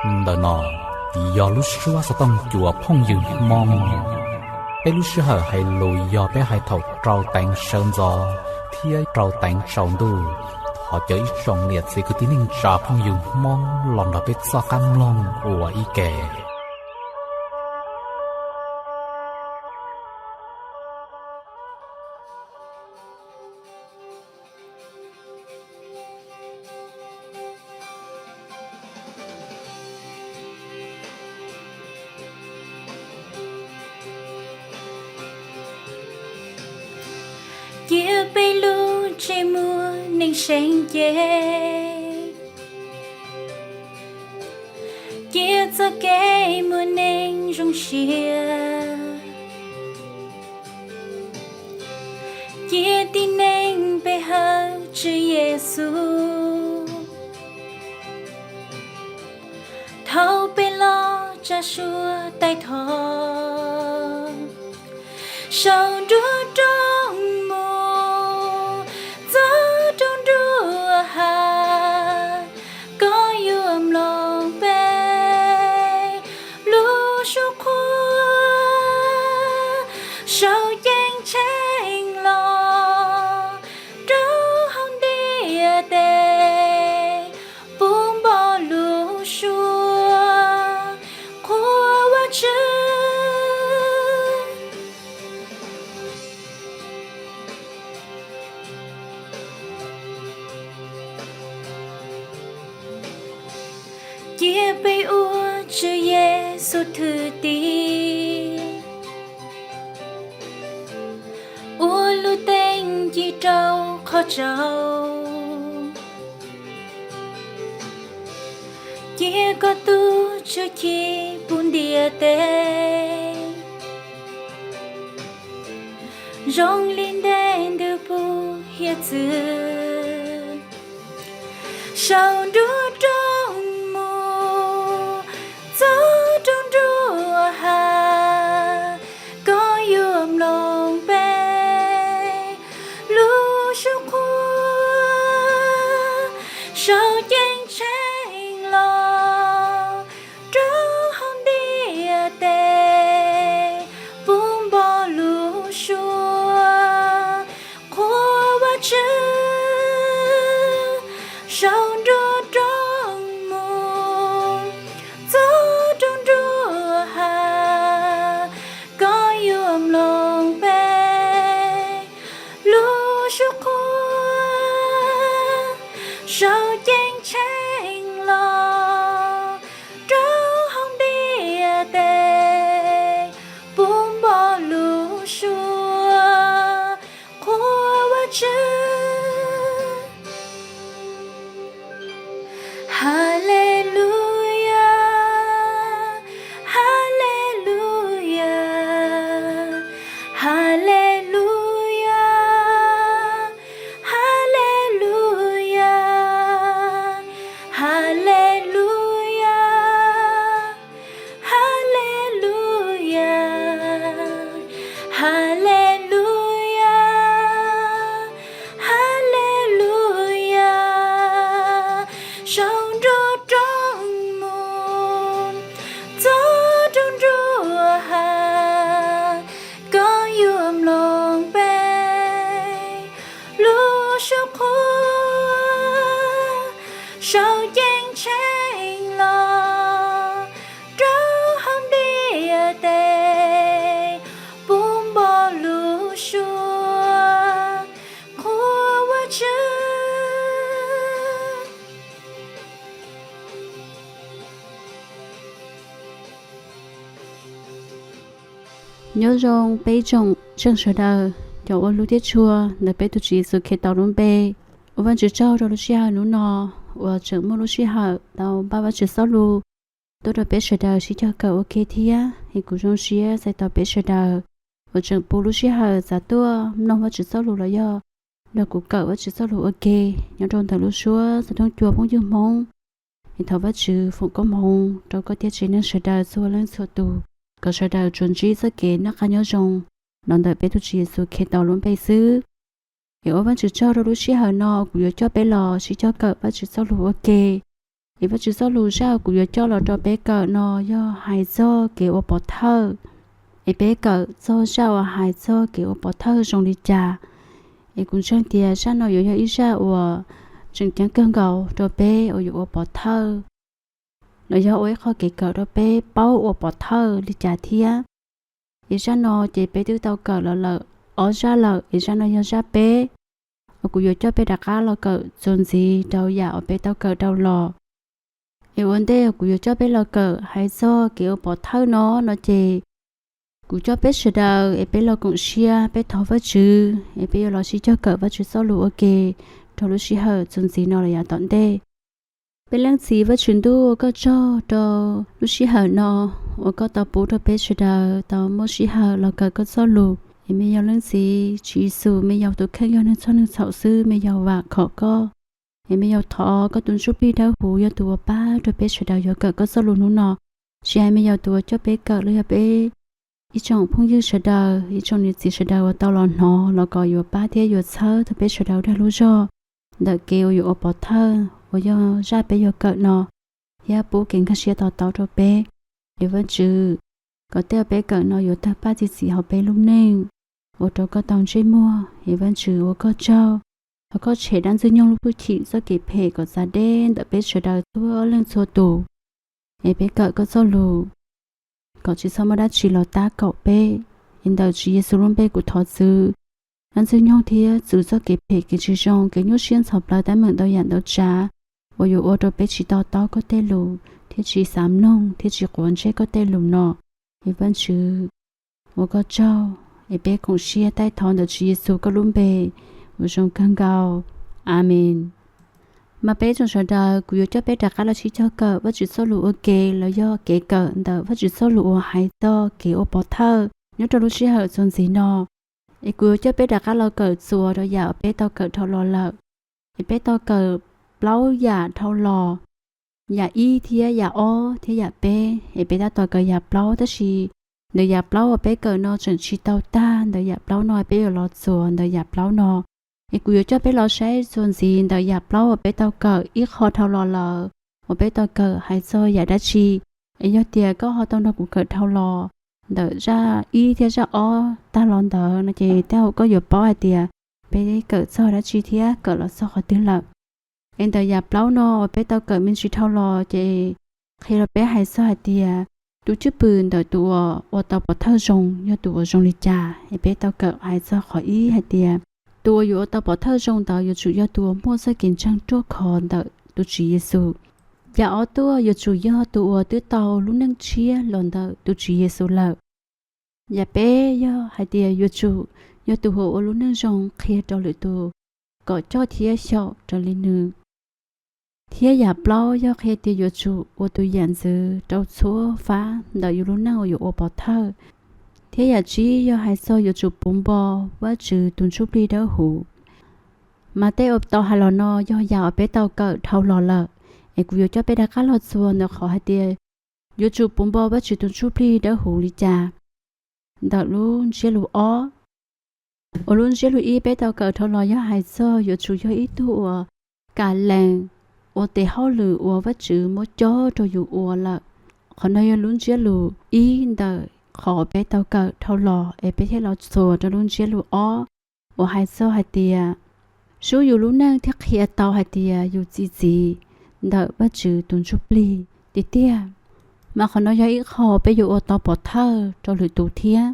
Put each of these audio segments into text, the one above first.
Ntawm no yog lub suab xov tooj cua phooj ywg Hmoob. Peb lub sij hawm hais lus yog peb hais thaum rau teev sawv ntxov thiab rau teev tsaus ntuj. Thov cov ib tsoom niam txiv kwv tij neej tsa phooj ywg Hmoob los nrog peb txoj qab mloog ua ib ke. Cia peb lub tsev muaj neeg seev ces, cia txoj kev muaj neeg zoo siab, cia tib neeg pe hawm Tswv Yexus. Thaum peb los tsa suab tais thov, sau nruab rooj mus txog rau nruab hav, koj yuav mloog peb lub suab qhuab, sau ceeb tsheej los rau hauv ntiaj teb, puv npo lub suab qhuas Vajtswv. Cia peb ua Tswv Yexus thwj tim, ua lub teej ci rau qhov tsaus. Cia koj tus tswv ci puv ntiaj teb, zoo li nte ntws puv hiav txwv. Sau nruab rooj mus txog rau nruab hav, koj yuav mloog peb lub suab qhuas, sau ceeb tsheej los rau hauv ntiaj teb, puv npo lub suab qhuas Vajtswv. Sau nruab rooj mus txog rau nruab hav, koj yuav mloog peb lub suab qhuas, sau ceeb tsheej los rau hauv ntiaj teb, puv npo lub suab qhuas Vajtswv. Haleluyas, haleluyas, haleluyas, haleluyas, haleluyas, haleluyas, haleluyas, haleluyas. Sau nruab rooj mus txog rau nruab hav, koj yuav mloog peb lub suab qhuas, sau ceeb tsheej los rau hauv ntiaj teb, puv npo lub suab qhuas Vajtswv. Nyob zoo peb ib tsoom ntseeg sawv daws, cov ua hlub thiab tshua ntawm peb tus Tswv Yexus Khetos lub npe. Ua Vajtswv tsaug rau lub sij hawm hnub no uas tseem muaj lub sij hawm tau npaj Vajtswv txoj lus tuaj rau peb sawv daws sib cog kawm ua ke thiab. Es kuv zoo siab txais tos peb sawv daws uas tseem pub lub sij hawm txav tuaj mloog Vajtswv txoj lus los yog nrog kuv kawm Vajtswv txoj lus ua ke nyob rau ntawm lub suab xov tooj cua phooj ywg Hmoob. Es thov Vajtswv foom koob hmoov rau koj thiab tsev neeg sawv daws txhua leej txhua tus, kom sawv daws tsuas ntsib txoj kev noj qab nyob zoo los ntawm peb tus Tswv Yexus Khetos lub npe xwb. Es ua Vajtswv tsaug rau lub sij hawm no kuv yuav coj peb los sib cog kawm Vajtswv txoj lus ua ke. Es Vajtswv txoj lus zaj uas kuv yuav coj los rau peb kawm no yog hais txog kev ua pov thawj. Es peb kawm txog zaj uas hais txog kev ua pov thawj zoo li cas? Es kuv ntseeg tias zaj no yuav yog ib zaj uas tseem ceeb kawg nkaus rau peb uas yuav ua pov thawj, los yog ua ib qho kev kawm rau peb paub ua pov thawj li cas thiab. Es zaj no ces peb twb tau kawm los lawm ob zaj lawm, es zaj no yog zaj peb uas kuv yuav coj peb rov qab los kawm txuas ntxiv rau yam uas peb tau kawm rau los. Es ua ntej kuv yuav coj peb los kawm hais txog kev ua pov thawj no no ces kuv coj peb sawv daws es peb los koom siab, peb thov Vajtswv es peb yuav los sib cog kawm Vajtswv txoj lus ua ke rau lub sij hawm txuas ntxiv no los yav tom ntej. Peb Leej Txiv Vajtswv ntuj, ua koj tsaug rau lub sij hawm no uas koj tau pub rau peb sawv daws tau muaj sij hawm los kawm koj txoj lus. Es me yau Leej Txiv Tswv Yexus, me yau tus kheej yog neeg txhoj neeg txhaum xwb, me yau vam khom koj. Es me yau thov koj tus Ntsuj Plig Dawb Huv yog tus uas pab rau peb sawv daws yuav kawm koj txoj lus hnub no. Tsis hais me yau tus uas coj peb kawm los yog peb ib tsoom phooj ywg sawv daws, ib tsoom niam txiv sawv daws uas tau los hnov los kom yuav pab thiab yuav txhawb tau peb sawv daws dag lub zog ntawm kev uas yuav ua pov thawj uas yog zaj peb yuav kawm no, thiab pub kev nkag siab to taub rau peb. Es Vajtswv, kom tej uas peb kawm no yuav tawg paj txi txiv hauv peb lub neej, ua rau koj tau ntsej muag. Es Vajtswv, ua koj tsaug, thov koj tshem dab ntxwg nyoog lub hwj chim txoj kev phem kom txav deb ntawm peb sawv daws txhua leej txhua tus. Es peb kawm koj txoj lus kom tsis txhob muaj dab tsi los tab kaum peb. Es ntawm Tswv Yexus lub npe kuv thov txwv dab ntxwg nyoog thiab txwv txoj kev phem, kev tsis zoo, kev nyuaj siab ntxhov plawv, teeb meem ntau yam ntau tsav uas yuav ua rau peb tsis to taub koj tej lus thiab tsis xav mloog thiab tsis quav ntsej koj tej lus no. Es Vajtswv, ua koj tsaug. Es peb koom siab taij thov ntawm Tswv Yexus koj lub npe uas zoo kawg nkaus. Amees. Mas peb tsoom sawv daws, kuv yuav coj peb rov qab los sib cog kawm Vajtswv txoj lus ua ke los yog kev kawm ntawm Vajtswv txoj lus uas hais txog kev ua pov thawj nyob rau lub sij hawm txuas ntxiv no. Es kuv yuav coj peb rov qab los kawm txuas rau yam uas peb tau kawm dhau los lawm. Es peb tau kawm plaub yam dhau los, yam ib thiab yam ob thiab yam peb. Es peb tab tom kawm yam plaub, tab sis ntawm yam plaub uas peb kawm no tseem tsis tau tag, ntawm yam plaub no peb yuav los txuas ntawm yam plaub no. Es kuv yuav coj peb los saib txuas ntxiv ntawm yam plaub uas peb tau kawm ib qho dhau los lawm uas peb tau kawm hais txog yam dab tsi. Es yog tias koj ho tau nrog kuv kawm dhau los ntawm zaj ib thiab zaj ob tag los ntawd no ces tej zaum koj yuav paub hais tias peb kawm txog dab tsi thiab kawm los txog qhov twg lawm. Es ntawm yam plaub no uas peb tau kawm me ntsis dhau los ces qhia rau peb hais txog hais tias tus cwj pwm ntawm tus uas ua tau pov thawj zoo yog tus uas zoo li cas. Es peb tau kawm hais txog qhov ib hais tias tus uas yuav ua tau pov thawj zoo ntawd yuav tsum yog tus uas muaj txoj kev ntseeg ruaj khov ntawm tus Tswv Yexus. Yam ob tuaj yuav tsum yog tus uas twb tau lub neej tshiab los ntawm tus Tswv Yexus lawm. Yam peb yog hais tias yuav tsum yog tus uas ua lub neej zoo qhia rau lwm tus kom coj thiab xyaum raws li nws. Thiab yam plaub yog qhia tias yuav tsum ua tus yam ntxwv rau txhua fab ntawm yus lub neej uas yuav ua pov thawj. Thiab yam tsib yog hais txog yuav tsum puv npo Vajtswv tus Ntsuj Plig Dawb Huv. Mas tej uas tau hais los no yog yam uas peb tau kawm dhau los lawm, es kuv yuav coj peb rov qab los txuas ntawm qhov hais tias yuav tsum puv npo Vajtswv tus Ntsuj Plig Dawb Huv li cas ntawm lub ntsiab lus ob. Uas lub ntsiab lus ib peb tau kawm dhau los yog hais txog yuav tsum yog ib tug uas kam lees ua tes hauj lwm uas Vajtswv muab cob rau yus ua lawm. Qhov no yog lub ntsiab lus ib ntawm qhov peb tau kawm dhau los, es peb thiaj los txuas rau lub ntsiab lus ob uas hais txog hais tias sub yus lub neej thiaj qhia tau hais tias yus txi txiv ntawm Vajtswv tus Ntsuj Plig tiag tiag. Mas qhov no yog ib qho peb yuav ua tau pov thawj rau lwm tus thiab.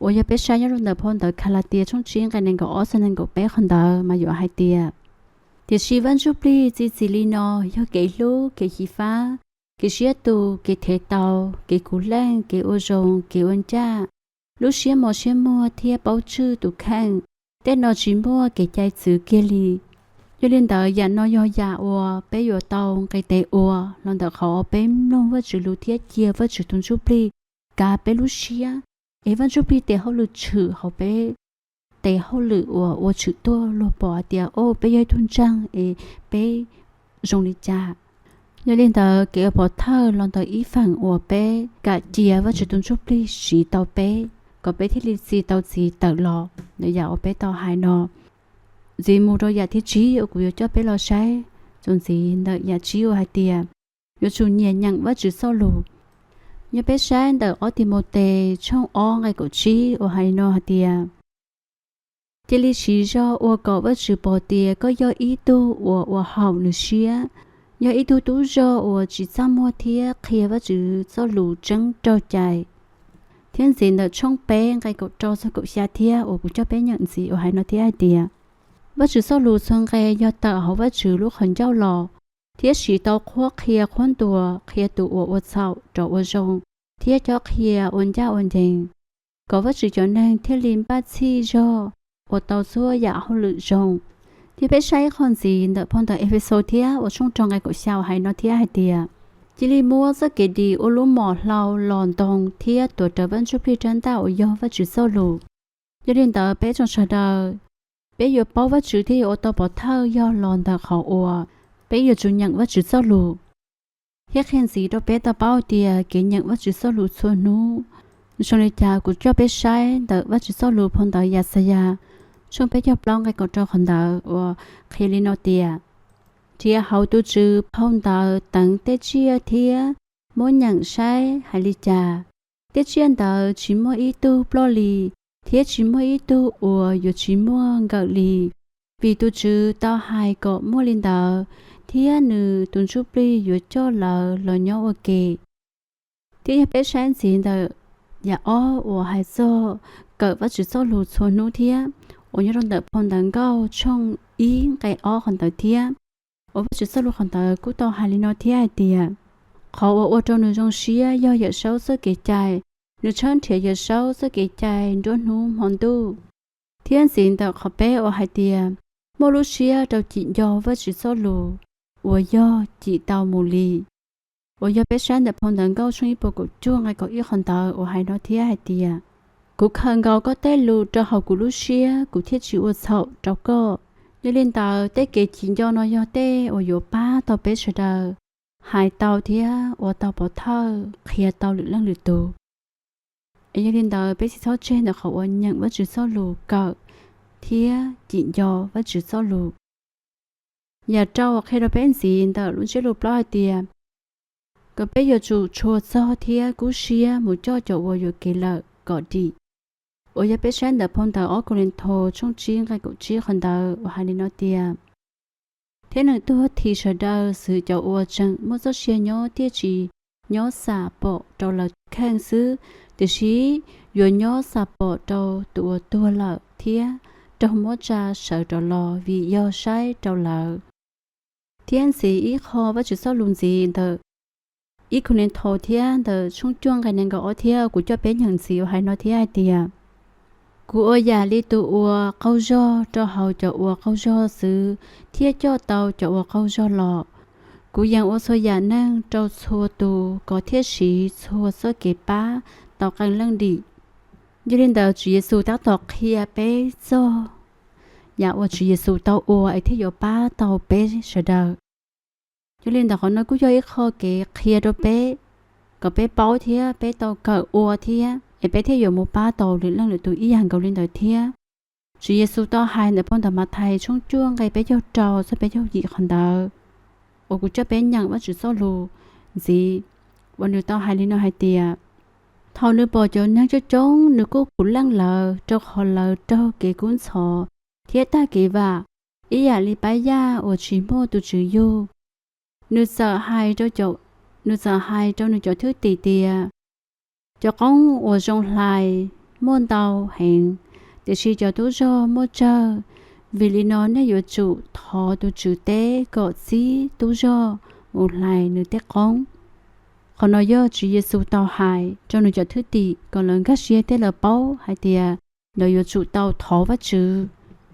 Uas yog peb saib nyob rau ntawm phau ntawv Kalatias tshooj tsib nqe nees nkaum ob txog nees nkaum peb qhov ntawd mas yuav hais tias, tiam sis Vaj Ntsuj Plig txi txiv li no yog kev hlub, kev xyiv fab, kev siab tus, kev thev tau, kev khuv leej, kev ua zoo, kev ua ncaj, lub siab mos siab muag thiab paub tswj tus kheej. Tej no tsis muaj kev cai txwv kiag li. Yog li ntawd yam no yog yam uas peb yuav tau nqis tes ua los ntawm qhov uas peb mloog Vajtswv lus thiab cia Vajtswv tus Ntsuj Plig kav peb lub siab. Es Vaj Ntsuj Plig tes hauj lwm tshwm hauv peb tes hauj lwm uas ua tshwm tuaj luag pom hais tias, o, peb yog ib tug ntseeg es peb zoo li cas. Yog li ntawd kev ua pov thawj los ntawm ib feem uas peb kam cia Vajtswv tus Ntsuj Plig siv tau peb, kom peb thiaj li txi tau txiv tawm los ntawm yam uas peb tau hais no. Ntxiv mus rau yam thib tsib uas kuv yuav coj peb los saib txuas ntxiv ntawm yam tsib uas hais tias yuav tsum nyiam nyeem Vajtswv txoj lus. Yog peb saib ntawm ob Timautes tshooj ob nqe kaum tsib uas hais li no hais tias, cia li siv zog ua kom Vajtswv pom tias koj yog ib tug uas ua haum nws siab, yog ib tug tub zog uas tsis txaj muag thiab qhia Vajtswv txoj lus tseeb raug cai. Thiab ntxiv ntawm tshooj peb nqe kaum rau txog kaum xya thiab uas kuv coj peb nyeem ntxiv uas hais no thiab hais tias, Vajtswv txoj lus txhua nqe yog tawm hauv Vajtswv lub qhov ncauj los, thiab siv tau qhuab qhia qhuab ntuas, qhia tus uas ua txhaum rov ua zoo, thiab cob qhia ua ncaj ua ncees, kom Vajtswv cov neeg thiaj li npaj txhij zog ua tau txhua yam hauj lwm zoo. Thiab peb saib ib qho ntxiv ntawm phau ntawv Efexus thiab uas tshooj rau nqe kaum xya uas hais no thiab hais tias, cia li muab txoj kev dim ua lub mom hlau los ntoo thiab tuav rawv Vaj Ntsujplig rab ntaj uas yog Vajtswv txoj lus. Yog li ntawd peb tsoom sawv daws, peb yuav paub Vajtswv thiab yuav ua tau pov thawj yog los ntawm qhov uas peb yuav tsum nyeem Vajtswv txoj lus. Thiab qhia ntxiv rau peb tau paub tias kev nyeem Vajtswv txoj lus txhua hnub zoo li cas, kuv coj peb saib ntawm Vajtswv txoj lus phau ntawv Yaxayas tshooj peb caug plaub nqe kaum rau qhov ntawd uas qhia li no tias, nrhiav hauv tus Tswv phau ntawv teev tej tsiaj thiab muab nyeem saib hais li cas. Tej tsiaj ntawd tsis muaj ib tug ploj li, thiab tsis muaj ib tug uas yuav tsis muaj nkawm li, vim tus Tswv tau hais kom muaj li ntawd, thiab nws tus Ntsuj Plig yuav coj lawv los nyob ua ke. Thiab yog peb saib ntxiv ntawm yam ob uas hais txog kawm Vajtswv txoj lus txhua hnub thiab, uas nyob rau ntawm phau ntawv Nkauj tshooj ib nqe ob qhov ntawd thiab, uas Vajtswv txoj lus qhov ntawd kuj tau hais li no thiab hais tias, qhov uas ua rau nws zoo siab yog Yawmsaub txoj kev cai, nws tshawb nrhiav Yawmsaub txoj kev cai nruab hnub hmo ntuj. Thiab ntxiv ntawm qhov peb uas hais tias, muaj lub siab rau cim nco Vajtswv txoj lus uas yog cim tau mus li. Uas yog peb saib ntawm phau ntawv Nkauj tshooj ib puas kaum cuaj nqe kaum ib qhov ntawd uas hais no thiab hais tias, kuv khaws nkaus koj tej lus rau hauv kuv lub siab, kuv thiaj tsis ua txhaum rau koj. Yog li ntawd tej kev cim nco no yog tej uas yuav pab tau peb sawv daws hais tau thiab ua tau pov thawj qhia tau lwm leej lwm tus. Es yog li ntawd peb tsis txhob tseg ntawm qhov uas nyeem Vajtswv txoj lus, kawm thiab cim nco Vajtswv txoj lus. Yam rau qhia rau peb ntxiv ntawm lub ntsiab lus plaub hais tias, kom peb yuav tsum tshua txog thiab kub siab mus coj cov uas yuam kev lawm kom dim. Uas yog peb saib ntawm phau ntawv ob Kauleethaus tshooj tsib nqe kaum tsib qhov ntawd uas hais li no tias, thiab nws tuag this sawv daws xwv cov uas tseem muaj txoj sia nyob thiaj tsis nyob xam pom rau lawv tus kheej xwb, tiam sis yuav nyob xam pom rau tus uas tuag lawm thiab raug muab tsa sawv rov los vim yog saib rau lawv. Thiab ntxiv ib qho Vajtswv txoj lus ntxiv ntawm ib Kauleethaus thiab ntawm tshooj cuaj nqe nees nkaum ob thiab kuv coj peb nyeem ntxiv uas hais no thiab hais tias, kuv ua yam li tus uas qaug zog rau hauv cov uas qaug zog xwv thiaj coj tau cov uas qaug zog los. Kuv yeem ua txhua yam neeg rau txhua tus kom thiaj siv txhua txoj kev pab tau qee leej dim. Yog li ntawd Tswv Yexus tab tom qhia peb txog yam uas Tswv Yexus tau ua es thiaj yuav pab tau peb sawv daws. Yog li ntawd qhov no kuj yog ib qho kev qhia rau peb, kom peb paub thiab peb tau kawm ua thiab es peb thiaj yuav mus pab tau lwm leej lwm tus ib yam nkaus li ntawd thiab. Tswv Yexus tau hais ntawm phau ntawv Mathais tshooj cuaj nqe peb caug rau txog peb caug yim qhov ntawd, uas kuv coj peb nyeem Vajtswv txoj lus ntxiv, uas nws tau hais li no hais tias, thaum nws pom cov neeg coob coob nws kuj puv leej lawv, rau qhov lawv raug kev kub ntxhov thiab tag kev vam ib yam li pab yaj uas tsis muaj tus tswv yug. Nws txawm hais rau, nws txawm hais rau nws cov thwj tim tias, cov qoob uas zoo hlais muaj ntau heev, tiam sis cov tub zog muaj tsawg. Vim li no nej yuav tsum thov tus tswv teb kom txib tub zog mus hlais nws tej qoob. Qhov no yog Tswv Yexus tau hais rau nws cov thwj tim kom lawv nkag siab thiab lawv paub hais tias lawv yuav tsum tau thov Vajtswv,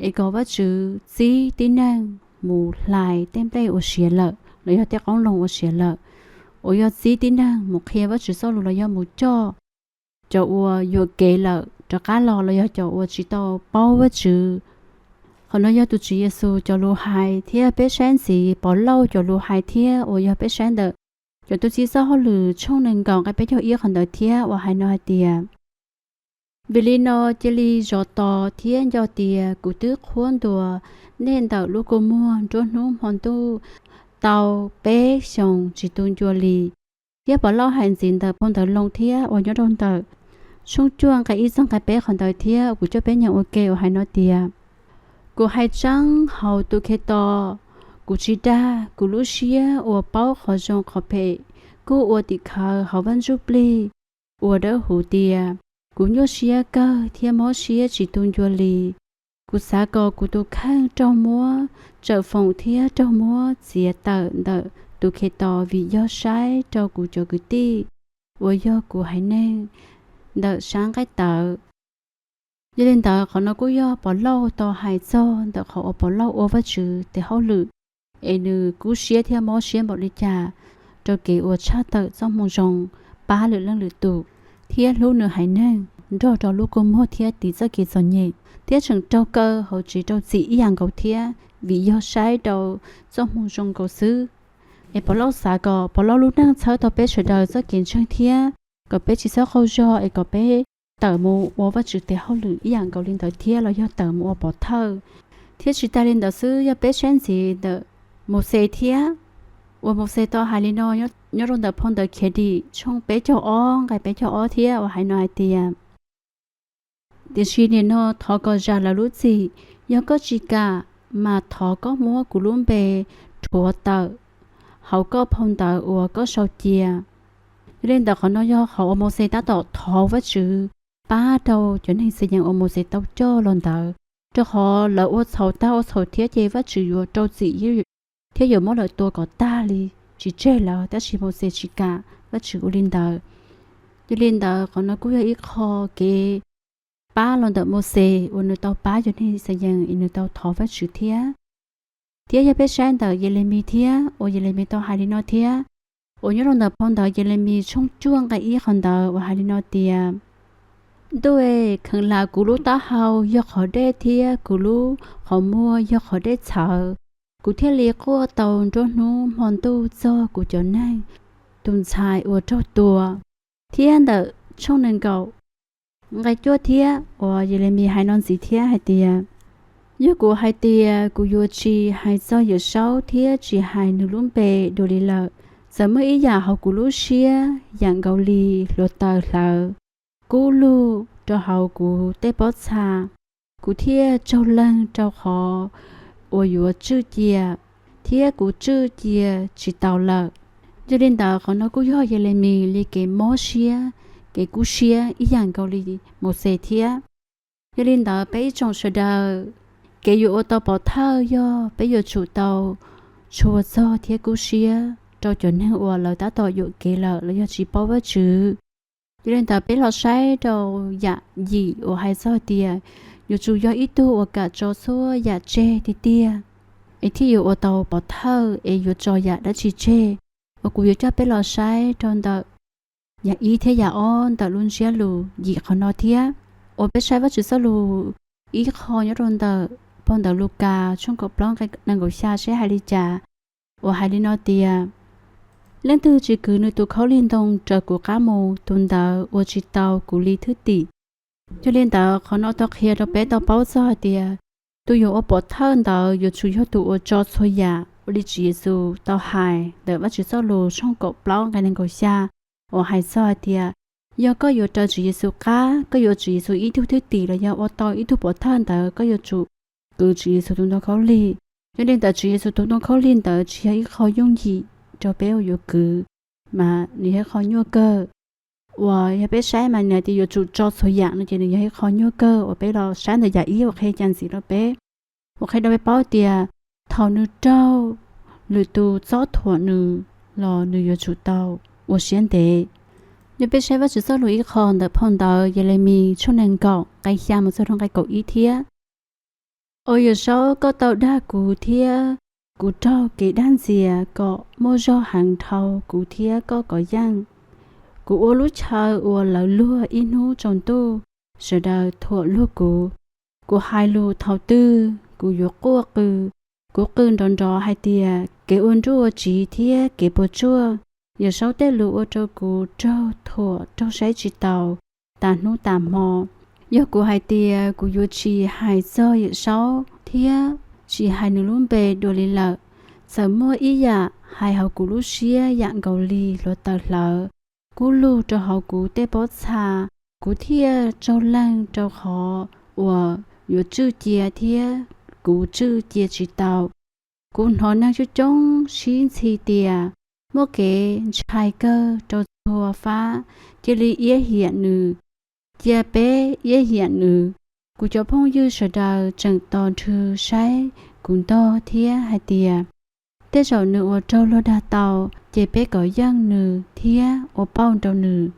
es kom Vajtswv txib tib neeg mus hlais tej nplej uas siav lawm los yog tej qoob loo uas siav lawm, uas yog txib tib neeg mus qhia Vajtswv txoj lus los yog mus coj cov uas yuam kev lawm rov qab los los yog cov uas tsis tau paub Vajtswv. Qhov no yog tus Tswv Yexus cov lus hais thiab peb saib ntxiv Pov Lauj cov lus hais thiab uas yog peb saib ntawm cov tub txib txoj hauj lwm tshooj nees nkaum nqe peb caug ib qhov ntawd thiab uas hais no hais tias, vim li no cia li zov tos thiab nco tias kuv twb qhuab ntuas nej ntawm lub kua muag nruab hnub hmo ntuj tau peb xyoos tsis tu ncua li. Thiab Pov Lauj hais ntxiv ntawm phau ntawv Loos thiab uas nyob rau ntawm tshooj cuaj nqe ib txog nqe peb qhov ntawd thiab kuv coj peb nyeem ua ke uas hais no tias: Kuv hais tseeb hauv tus Khetos, kuv tsis dag, kuv lub siab uas paub qhov zoo qhov phem kuj ua tim khawv hauv Vaj Ntsujplig Plig uas dawb huv tias kuv nyuaj siab kawg thiab mob siab tsis tu ncua li. Kuv xav kom kuv tus kheej raug muab tsawm foom thiab raug muab txiav tawm ntawm tus Khetos vim yog saib rau kuv cov kwv tij uas yog kuv haiv neeg ntawm sab nqaij tawv. Yog li ntawd qhov no kuj yog Pov Lauj tau hais txog ntawm qhov uas Pov Lauj ua Vajtswv tes hauj lwm es nws kub siab thiab mob siab npaum li cas rau kev uas tshaj tawm txoj moo zoo pab lwm leej lwm tus thiab hlub nws haiv neeg nrog rau lub kua muag thiab tiv txoj kev txom nyem thiab tseem raug kaw hauv tsev rau txim ib yam nkaus thiab vim yog saib rau txoj moo zoo nkaus xwb. Es Pov Lauj xav kom Pov Lauj lub neej txhawb tau peb sawv daws txoj kev ntseeg thiab kom peb tsis txhob qaug zog es kom peb tawm mus ua Vajtswv tes hauj lwm ib yam nkaus li ntawd thiab los yog tawm mus ua pov thawj. Thiab tsis tas li ntawd xwb, yog peb saib ntxiv ntawm Mauxes thiab, uas Mauxes tau hais li no nyob rau ntawm phau ntawv Khiav Dim tshooj peb caug ob nqe peb caug ob thiab uas hais no hais tias: Tiam sis nim no thov kom zam lawv lub txim, yog koj tsis kam, mas thov koj muab kuv lub npe rhuav tawm hauv koj phau ntawv uas koj sau cia. Yog li ntawd qhov no yog qhov uas Mauxes tab tom thov Vajtswv pab rau cov neeg Xayees uas Mauxes tau coj los ntawd, rau qhov lawv ua txhaum tag ua txhaum thiab ces Vajtswv yuav rau txim thiab yuav muab lawv tua kom tag li, tsis tseg lawm, tab sis Mauxes tsis kam Vajtswv ua li ntawd. Yog li ntawd qhov no kuj yog ib qho kev pab los ntawm Mauxes uas nws tau pab cov neeg Xayees es nws tau thov Vajtswv thiab. Thiab yog peb saib ntawm Yelemis thiab, uas Yelemis tau hais li no thiab, uas nyob rau ntawm phau ntawv Yelemis tshooj cuaj nqe ib qhov ntawd uas hais li no tias: Ntuj, kheev lam kuv lub taub hau yog qhov dej thiab kuv lub qhov muag yog qhov dej txhawv, kuv thiaj li quaj tau nruab hnub hmo ntuj txog kuv cov neeg tus ntxhais uas raug tua. Thiab ntawm tshooj nees nkaum nqe cuaj thiab uas Yelemis hais no ntxiv thiab hais tias: Yog kuv hais tias kuv yuav tsis hais txog Yawm Saub thiab tsis hais nws lub npe dua li lawm, txawm muaj ib yam hauv kuv lub siab yam nkaus li hluav taws hlawv kub lug rau hauv kuv tej pob txha, kuv thiaj tsaug leeg rau qhov uas yuav tswj cia, thiab kuv tswj cia tsis taus lawm. Yog li ntawd qhov no kuj yog Yelemis li kev mob siab, kev kub siab ib yam nkaus li Mauxes thiab. Yog li ntawd peb ib tsoom sawv daws, kev yuav ua tau pov thawj yog peb yuav tsum tau tshua txog thiab kub siab rau cov neeg uas lawv tab tom yuam kev lawm los yog tsis paub Vajtswv. Yog li ntawd peb los saib rau yam yim uas hais txog tias yuav tsum yog ib tug uas kam tso txhua yam tseg tiag tiag es thiaj yuav ua tau pov thawj es yuav tso yam dab tsi tseg. Uas kuv yuav coj peb los saib rau ntawm yam ib thiab yam ob ntawm lub ntsiab lus yim qhov no thiab. Uas peb saib Vajtswv txoj lus ib qho nyob rau ntawm phau ntawv Lukas tshooj kaum plaub nqe nees nkaum xya seb hais li cas, uas hais li no tias: Leej twg tsis kwv nws tus khaub lig ntoo raws kuv qab mus, tus ntawd ua tsis tau kuv li thwj tim. Yog li ntawd qhov no tau qhia rau peb tau paub txog hais tias tus yuav ua pov thawj ntawd yuav tsum yog tus uas tso txhua yam, ua li Tswv Yexus tau hais ntawm Vajtswv txoj lus tshooj kaum plaub nqe nees nkaum xya uas hais txog hais tias yog koj yuav raws Tswv Yexus qab, koj yuav Tswv Yexus ib tug thwj tim los yog ua tau ib tug pov thawj ntawd, koj yuav tsum kwv Tswv Yexus tus ntoo khaub lig. Yog li ntawd Tswv Yexus tus ntoo khaub lig ntawd tsis yog ib qho yooj yim rau peb uas yuav kwv, mas nws yog ib qho nyuaj kawg. Uas yog peb saib mas nws tias yuav tsum tso txhua yam no ces nws yog ib qho nyuaj kawg. Uas peb los saib ntawm yam ib uas qhia cas ntxiv rau peb, uas qhia rau peb paub tias thaum nws raug lwm tus txob thuam nws los nws yuav tsum tau ua siab ntev. Yog peb saib Vajtswv txoj lus ib qho ntawm phau ntawv Yelemis tshooj nees nkaum nqe xya mus txog rau nqe kaum ib thiab: Au Yawm Saub, koj tau dag kuv thiab kuv raug kev dag ntxias kom muaj zog heev dhau kuv thiab koj kov yeej. Kuv ua lub chaw uas lawv luag ib hnub tsaus ntuj, sawv daws thuam luag kuv. Kuv hais lus thaum twg kuv yuav quaj qw. Kuv qw nrov nrov hais tias kev ua nruj ua tsiv thiab kev puas tsuaj. Yawm Saub tej lus ua rau kuv raug thuam raug saib tsis taus tas hnub tas hmo. Yog kuv hais tias kuv yuav tsis hais txog Yawm Saub thiab tsis hais nws lub npe dua li lawm, Txawm muaj ib yam hais hauv kuv lub siab yam nkaus li hluav taws hlawv kub lug rau hauv kuv tej pob txha, kuv thiaj tsaug leeg rau qhov uas yuav tswj cia thiab kuv tswj cia tsis tau. Kuv hnov neeg coob coob sib ntxhi tias muaj kev ntshai kawg rau txhua fab, cia li iab hiam nws, cia peb iab hiam nws. Kuv cov phooj ywg sawv daws tseem tos nrhw saib kuv ntog thiab hais tias tej zaum nws ua raug luag dag tau, ces peb kom yeej nws thiab ua pauj rau nws.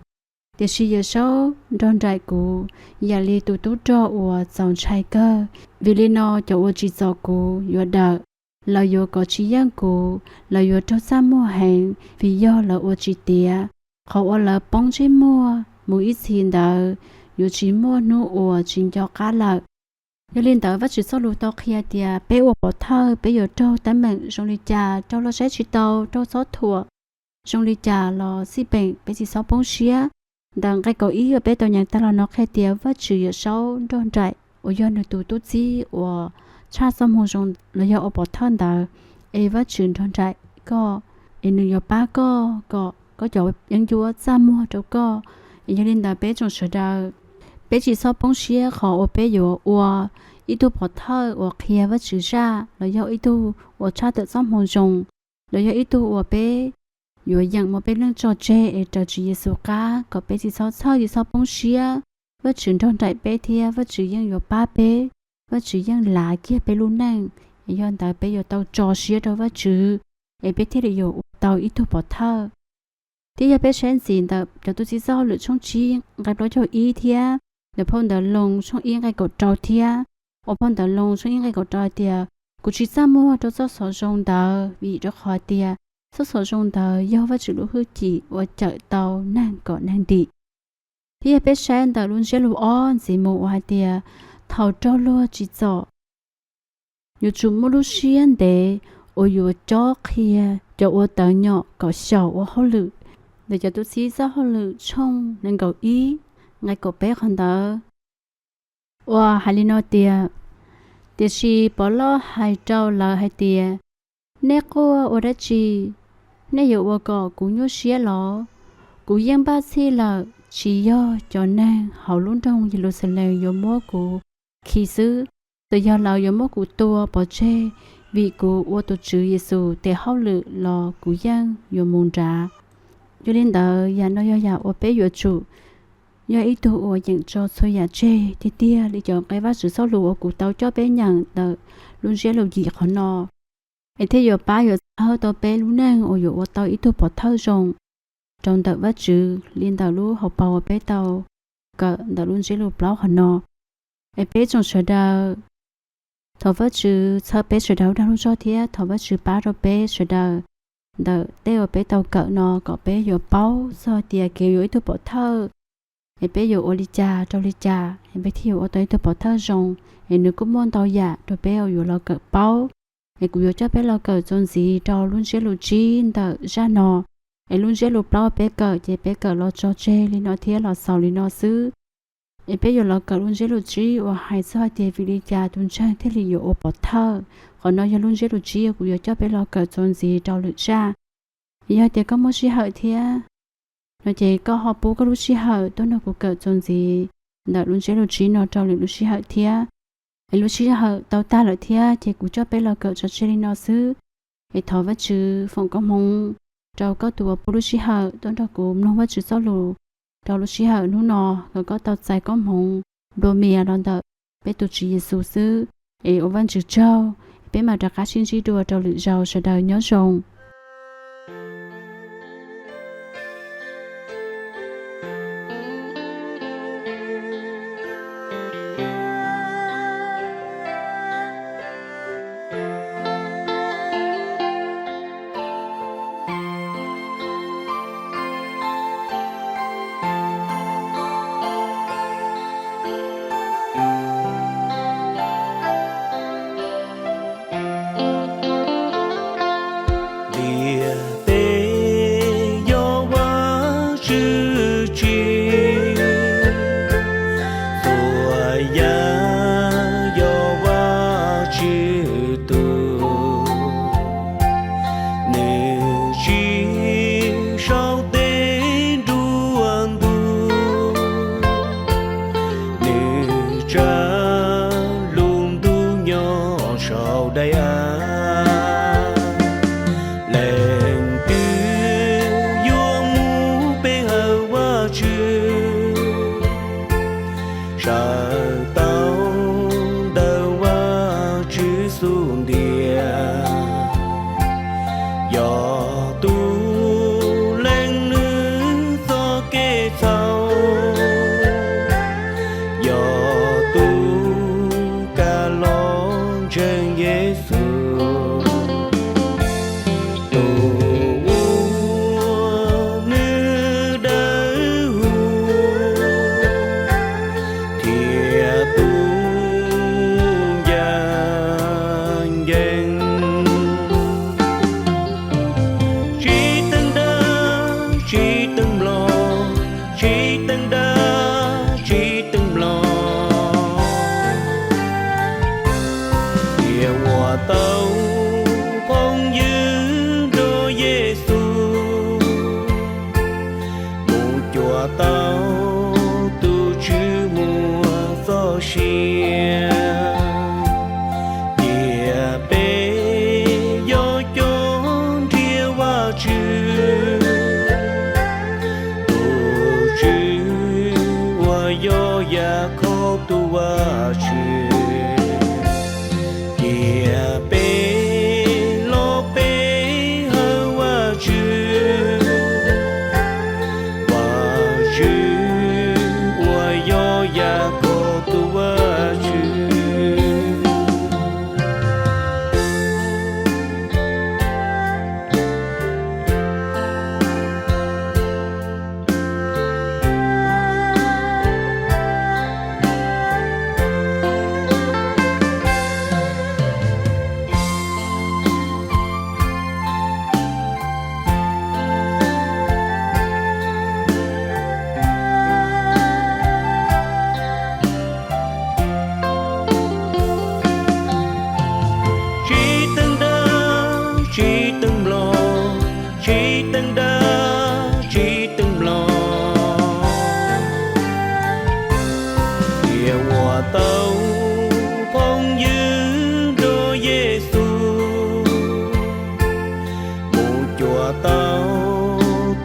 Tiam sis Yawm Saub nrog nraim kuv yam li tus tub rog uas txaus ntshai kawg. Vim li no cov uas tsim txom kuv yuav dawm, lawv yuav kov tsis yeej kuv, lawv yuav raug txaj muag heev vim yog lawv ua tsis tiav. Qhov uas lawv poob ntsej muag mus ib txhis ntawd yuav tsis muaj hnub uas tsis nco qab lawm. Yog li ntawd Vajtswv txoj lus tau qhia tias peb ua pov thawj peb yuav raug teeb meem zoo li cas, raug los saib tsis tau, raug txob thuam zoo li cas los xij peem peb tsis txhob poob siab. Ntawm nqe kaum ib uas peb tau nyeem tag los no qhia tias Vajtswv Yawm Saub nrog nraim uas yog nws tus tub txib uas tshaj txoj moo zoo los yog ua pov thawj ntawd, es Vajtswv nrog nraim koj, es nws yuav pab koj kom koj cov yeeb ncuab txaj muag rau koj. Es yog li ntawd peb tsoom sawv daws, peb tsis txhob poob siab qhov uas peb yuav ua ib tug pov thawj uas qhia Vajtswv zaj los yog ib tug uas tshaj tawm txoj moo zoo, los yog ib tug uas peb yuav yeem muab peb neej tso tseg es raws Tswv Yexus qab, kom peb tsis txhob txhawj tsis txhob poob siab. Vajtswv nrog nraim peb thiab Vajtswv yeej yuav pab peb, Vajtswv yeej lav kiag peb lub neej. Es yog ntawd peb yuav tau tso siab rau Vajtswv, es peb thiaj li yuav ua tau ib tug pov thawj. Thiab yog peb saib ntxiv ntawm cov tub txib txoj hauj lwm tshooj tsib nqe plaub caug ib thiab ntawm phau ntawv Loos tshooj ib nqe kaum rau thiab, uas phau ntawv Loos tshooj ib nqe kaum rau hais tias, kuv tsis txaj muag rau txoj xov zoo ntawd, vim rau qhov tias txoj xov zoo ntawd yog Vajtswv lub hwj chim uas cawm tau neeg kom neeg dim. Thiab yog peb saib ntawm lub ntsiab lus ob ntxiv mus uas hais tias, thaum raug luag tsim txom, yuav tsum muaj lub siab ntev uas yuav cob qhia cov uas tawv nyom kom xyaum ua hauj lwm. Ntawm cov tub txib txoj hauj lwm tshooj nees nkaum ib nqe kaum peb qhov ntawd uas hais li no tias, tiam sis Pov Loj hais rau lawv hais tias, nej quaj ua dab tsi? Nej yuav ua kom kuv nyuaj siab los? Kuv yeej npaj txhij lawm, tsis yog cov neeg hauv lub nroog Yeluxalees yuav muab kuv khi xwb, txawm yog lawv yuav muab kuv tua pov tseg vim kuv ua tus Tswv Yexus tes hauj lwm los kuv yeej yuav mus nrad. Yog li ntawd yam no yog yam uas peb yuav tsum yog ib tug uas yeem tso txhua yam tseg tiag tiag li cov nqe Vajtswv txoj lus uas kuv tau coj peb nyeem ntawm lub ntsiab lus yim qhov no, es thiaj yuav pab yuav txhawb tau peb lub neej uas yuav ua tau ib tug pov thawj zoo rau ntawm Vajtswv li ntawm lub hauv paus uas peb tau kawm ntawm lub ntsiab lus plaub qhov no. Es peb tsoom sawv daws, thov Vajtswv txhawb peb sawv daws dag lub zog thiab thov Vajtswv pab rau peb sawv daws ntawm tej uas peb tau kawm no kom peb yuav paub txog tias kev yuav ua ib tug pov thawj es peb yuav ua li cas rau li cas es peb thiaj yuav ua tau ib tug pov thawj zoo. Es nws kuj muaj ntau yam rau peb uas yuav los kawm paub. Es kuv yuav coj peb los kawm txuas ntxiv rau lub ntsiab lus tsib ntawm zaj no. Es lub ntsiab lus plaub peb kawm ces peb kawm los tso tseg li no thiab los xaus li no xwb. Es peb yuav los kawm lub ntsiab lus tsib uas hais txog hais tias vim li cas tus ntseeg thiaj li yuav ua pov thawj. Qhov no yog lub ntsiab lus tsib uas kuv yuav coj peb los kawm txuas ntxiv rau lwm zaj. Yog tias koj muaj sij hawm thiab no ces koj ho pub koj lub sij hawm tuaj nrog kuv kawm txuas ntxiv ntawm lub ntsiab lus tsib no rau lwm lub sij hawm thiab. Es lub sij hawm tau tag lawm thiab ces kuv coj peb los kawm tso tseg li no xwb. Es thov Vajtswv foom koob hmoov rau koj tus uas pub lub sij hawm tuaj nrog kuv mloog Vajtswv txoj lus rau lub sij hawm hnub no, kom koj tau txais koob hmoov nplua mias los ntawm peb tus Tswv Yexus xwb. Es ua Vajtswv tsaug, peb mam rov qab sib ntsib dua rau lwm zaus, sawv daws nyob zoo. xub ntiag, yog tus leej nws txoj kev txhaum, yog tus kam los ntseeg Yexus, tus uas nws dawb huv thiab tus ncaj ncees. Tsis teev dawb tsis teev nplo, tsis teev dawb tsis teev nplo, thiaj ua tau phooj ywg nrog Yexus mus cuag tau tus Tswv muaj txoj sia. Cia peb yuav cov nrhiav Vajtswv, tus Tswv uas yog Yakhov tus Vajtswv. Cia peb los pe hawm Vajtswv, Vajtswv uas yog Yakhov tus Vajtswv. Tsis teev dawb tsis teev nplo, tsis teev dawb tsis teev nplo, thiaj ua tau phooj ywg nrog Yexus mus cuag tau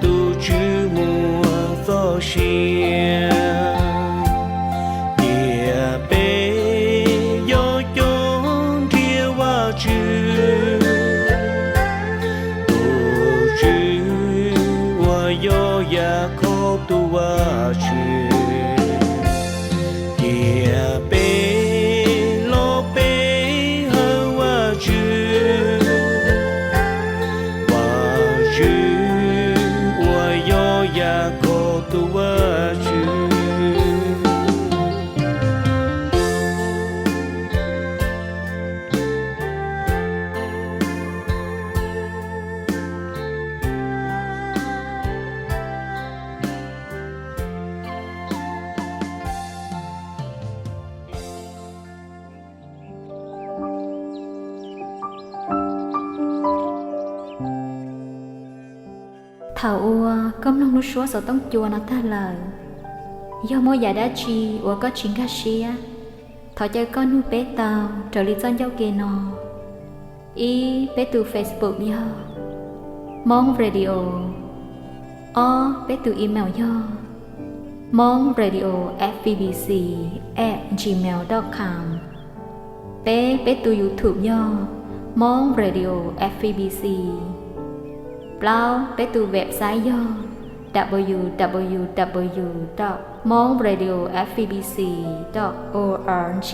tus Tswv muaj txoj sia. Cia peb yuav cov nrhiav Vajtswv, tus Tswv uas yog Yakhov tus Vajtswv. Cia peb los pe hawm Vajtswv, Vajtswv uas yog Yakhov tus Vajtswv. Thaum uas koj mloog lub suab xov tooj cua no tag lawm, yog muaj yam dab tsi uas koj tsis nkag siab, thov caw koj nug peb tau raws li txoj ncauj ke no. Ib, peb tus Facebook yog Hmong Radio. Ob, peb tus email yog Hmong Radio F B B C at gmail dot com. Peb, peb tus YouTube yog Hmong Radio F B C. Plaub, peb tus website yog W W W dot hmong radio F B C dot org.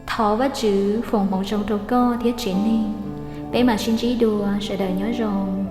Thov Vajtswv foom hmoov zoo rau koj thiab tsev neeg. Peb mam sib ntsib dua, sawv daws nyob zoo.